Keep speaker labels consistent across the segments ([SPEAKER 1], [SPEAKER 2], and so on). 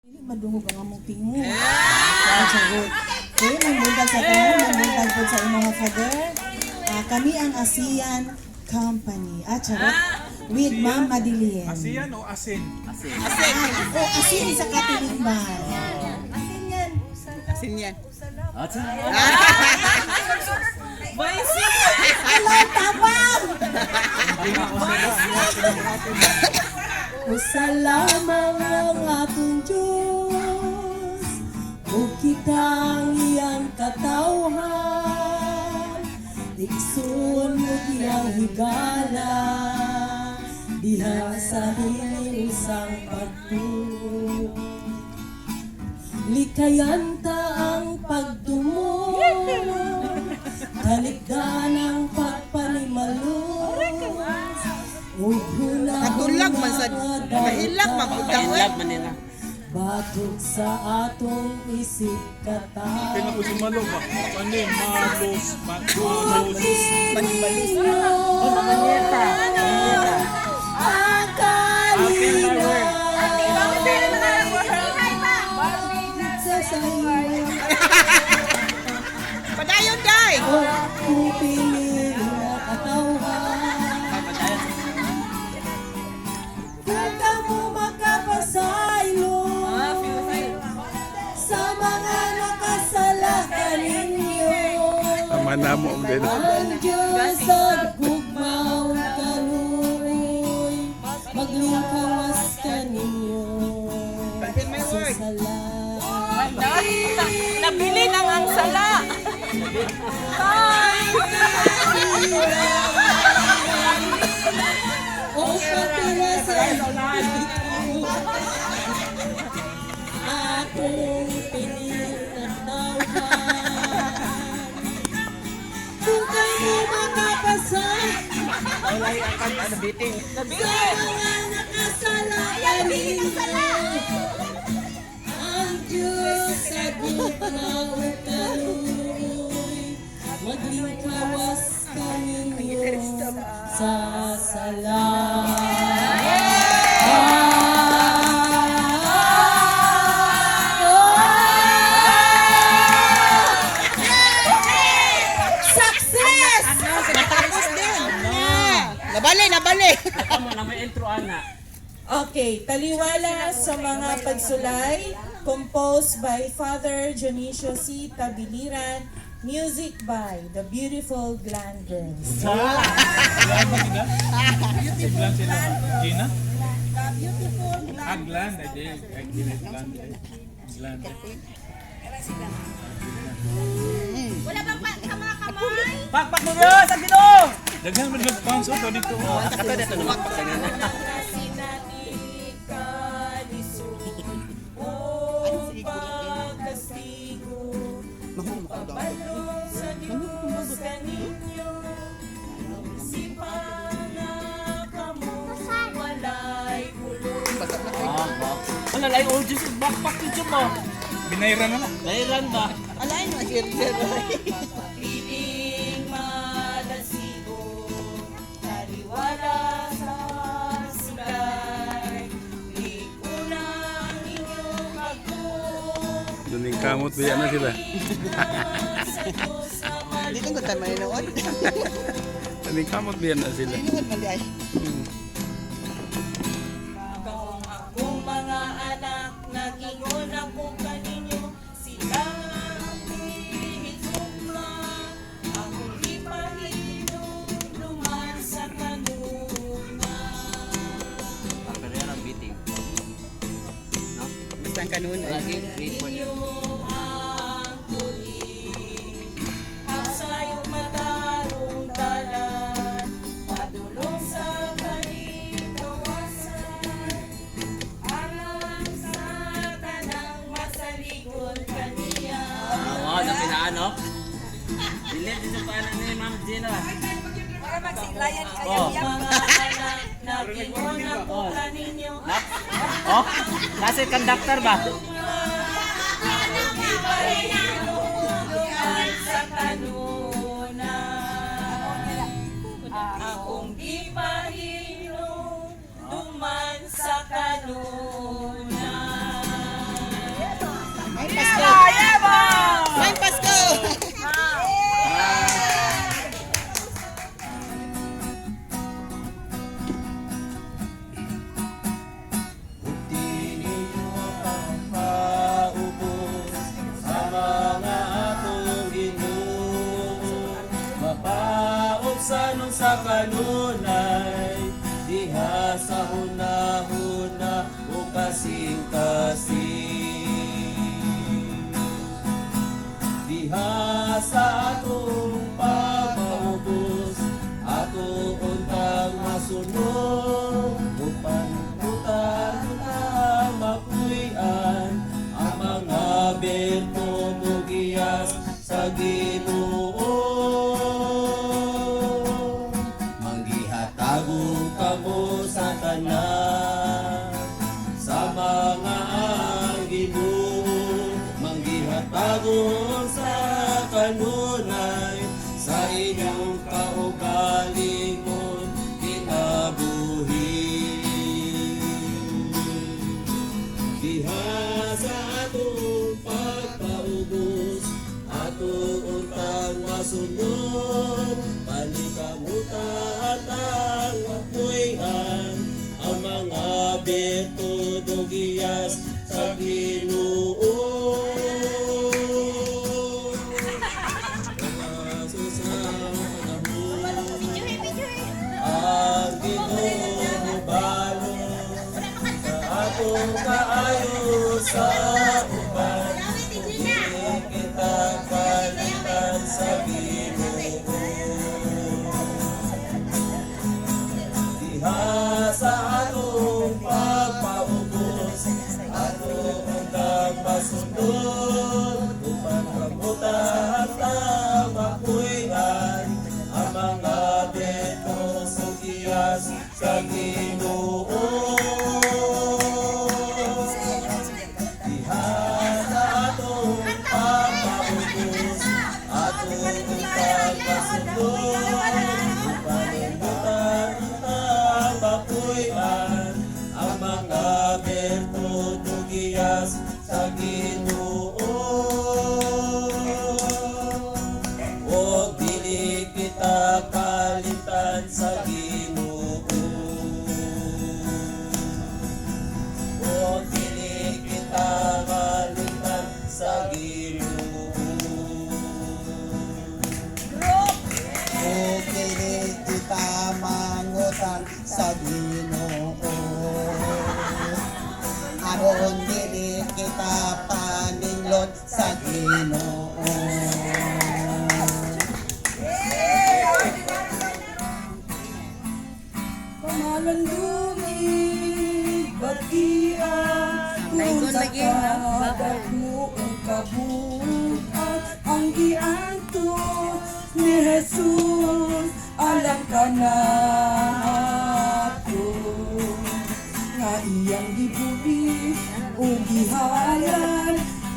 [SPEAKER 1] Dili madungog ang among tingog. Ah, charot. Okay, magbundag sa tanan, magbundag po sa imong father. Ah, kami ang ASEAN Company. Ah, charot. With Ma'am Madeline.
[SPEAKER 2] Asian o asin?
[SPEAKER 1] Ay, oh, asin sa katilingban.
[SPEAKER 3] Asin yan.
[SPEAKER 4] Asin yan.
[SPEAKER 1] Hello, tabang! Usa lamang ang atong Diyos, ug kitang iyang katawhan, igsoon mo iyang higala, diha sa hilisang pagtuo. Likayan ta ang pagdumo, talikdan ang pagpanimalos, ug
[SPEAKER 4] Katulag man sa kahilak man pud ka, oy.
[SPEAKER 5] Man nila.
[SPEAKER 1] Batok sa atong isip
[SPEAKER 2] Kaya na
[SPEAKER 1] kataw.
[SPEAKER 2] po si Malo ba? Pani, malos, malos.
[SPEAKER 4] Manimalos.
[SPEAKER 1] Oh,
[SPEAKER 5] Manyeta.
[SPEAKER 1] Ang kalinaw sa sayo.
[SPEAKER 4] Padayon day.
[SPEAKER 1] O kung pinili na katawhan. Kung ka mo makapasaylo sa mga nakasala kaninyo.
[SPEAKER 2] Tama na mo ang gano'n.
[SPEAKER 1] Ang Diyos at gugmaw kaluoy, maglingkawas kaninyo
[SPEAKER 4] Open my
[SPEAKER 1] sa
[SPEAKER 4] word.
[SPEAKER 1] sala.
[SPEAKER 3] Nabili ng ang sala.
[SPEAKER 1] O patira sa akong pininatawhan. Kung kayo makapasa
[SPEAKER 5] Walay ang kan ano biting.
[SPEAKER 1] sa mga nakasala kaninyo, ang Diyos sa gugma ug kaluoy, maglingkawas kaninyo sa sala. Success!
[SPEAKER 4] Natapos din. Nabali, nabali.
[SPEAKER 5] Tama na may intro ana.
[SPEAKER 3] Okay, taliwala sa mga pagsulay, composed by Father Dionisio C. Tabiliran, music by The Beautiful Gland Girls.
[SPEAKER 2] Glan ba sila? Si Glan sila. Gina?
[SPEAKER 3] Beautiful
[SPEAKER 2] Ah, Glan. Ay, di. Ay, Gina. Glan. Glan.
[SPEAKER 6] Wala bang pa sa mga kamay?
[SPEAKER 5] Pakpak mo yun sa Ginoo.
[SPEAKER 2] Daghan man yung fans oh, dito.
[SPEAKER 5] Kato dito naman pak ganyan. Wala lay old juice backpack dito mo.
[SPEAKER 2] Binayran na lang.
[SPEAKER 5] Bayran ba?
[SPEAKER 4] Alay mo, sir, sir.
[SPEAKER 3] Piling malasigo, taliwala sa sulay, likunang inyong pagtuo.
[SPEAKER 2] Doon yung kamot, biya na sila.
[SPEAKER 4] Dito ko tayo maninood.
[SPEAKER 2] Doon yung kamot, biya na sila.
[SPEAKER 4] Maninood man di ay.
[SPEAKER 3] Kung akong mga anak, nagingon ako kaninyo, sila ang pinigugma, akong ipahinumduman sa kanuna.
[SPEAKER 5] Pero yan ang biting. No?
[SPEAKER 4] Basta ang kanunoy.
[SPEAKER 5] Lagi grade 1.
[SPEAKER 3] Inyo ang tuig, Kapsayong matarong dalan, padulong sa kalikawasan, alang sa tanang masaligon kaniya.
[SPEAKER 5] Wow, na pinaano? Dili dito pa na ni Ma'am Gina.
[SPEAKER 6] Para magsilayan kayo.
[SPEAKER 5] Oh.
[SPEAKER 3] Mga anak, nagingon ako kaninyo,
[SPEAKER 5] Oh, kasi conductor ba?
[SPEAKER 3] ipahinumduman sa kanuna. Akong di pahinumduman sa kanuna.
[SPEAKER 5] sa kanunay diha sa hunahuna o kasing-kasing. Diha sa atong pagpaubos, ato untang masunod, upan utan mapuy-an ang mga berto mugiyas sa Ginoo. Manggihatagong kamo sa tanan sa mga Ginoo, manggihatagong sa kanunay sa inyong kaugalingon kinabuhi. Diha sa atong pagpaubos, ato untang masunod, panikamutan ang mapuy-an, ang mga bertud ug giyas sa Ginoo. Ang Ginoo balon sa atong kaayo sa uban, dili kita kalitan sa Ginoo. Diha sa atong pagpaubos, atong hanggang masunod, upang kamutan ta mapuy-an ang mga beto sugiyas sa Ginoo. Diha sa atong pagpaubos, atong hanggang masunod, Panimbutan ang mapuy-an ang mga bertud ug giyas sa Ginoo. O dili kita kalitan sa Ginoo. O dili kita kalitan sa Ginoo.
[SPEAKER 7] O dili kita mangutang sa Ginoo. Aron dili kita paninglot sa Ginoo.
[SPEAKER 1] Pamalandungig, batian, kung sa kadagmo ang kabuhat, ang gianto ni Jesus, alang kanato. Nga iyang gibuli o gihalan,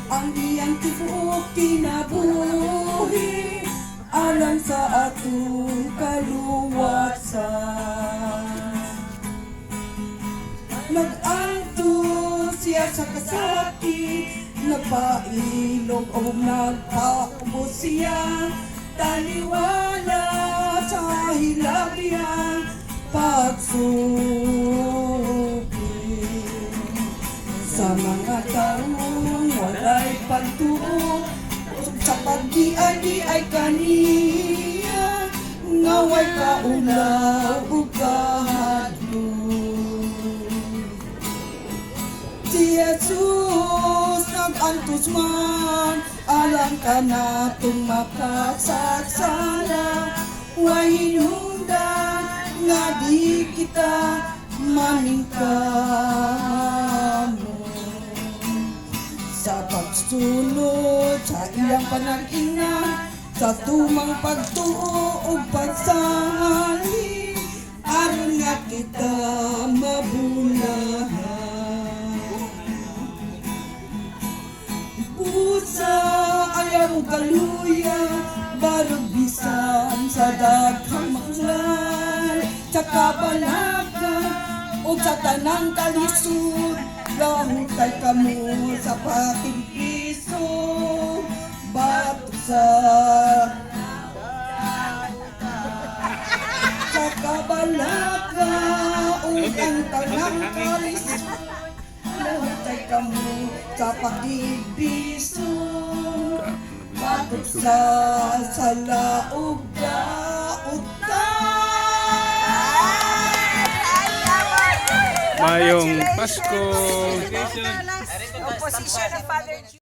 [SPEAKER 1] ang iyang tibuok kinabuhi, alang sa atong kaluwasan. Nag-anto siya sa kasakit, nagpailog o nagpaubos siya, taliwala sa hilabiyang pagsuki. Sa mga taong walay pagtuo, sa pagdiadi ay kaniya, ngaway kaulaw ug kahadlok. Si Jesus nag-antos man, alang ka na makasasala. Way hinungdan nga di kita maningkamot. Sa pagsunod sa iyang panag-ina, sa tumang pagtuo ug pagsali, aron nga kita mabulahan. Pusa ayaw kaluya, barog bisan sa daghang makulay, sa kabalaka o sa tanang kalisod, lahutay kamo sa pating piso, batok sa kabalaka o ang tanang kalisod, lahutay kamo sa pagbiso, batok sa salaog dautan.
[SPEAKER 2] Mayong Pasko.
[SPEAKER 6] Opposition of Father.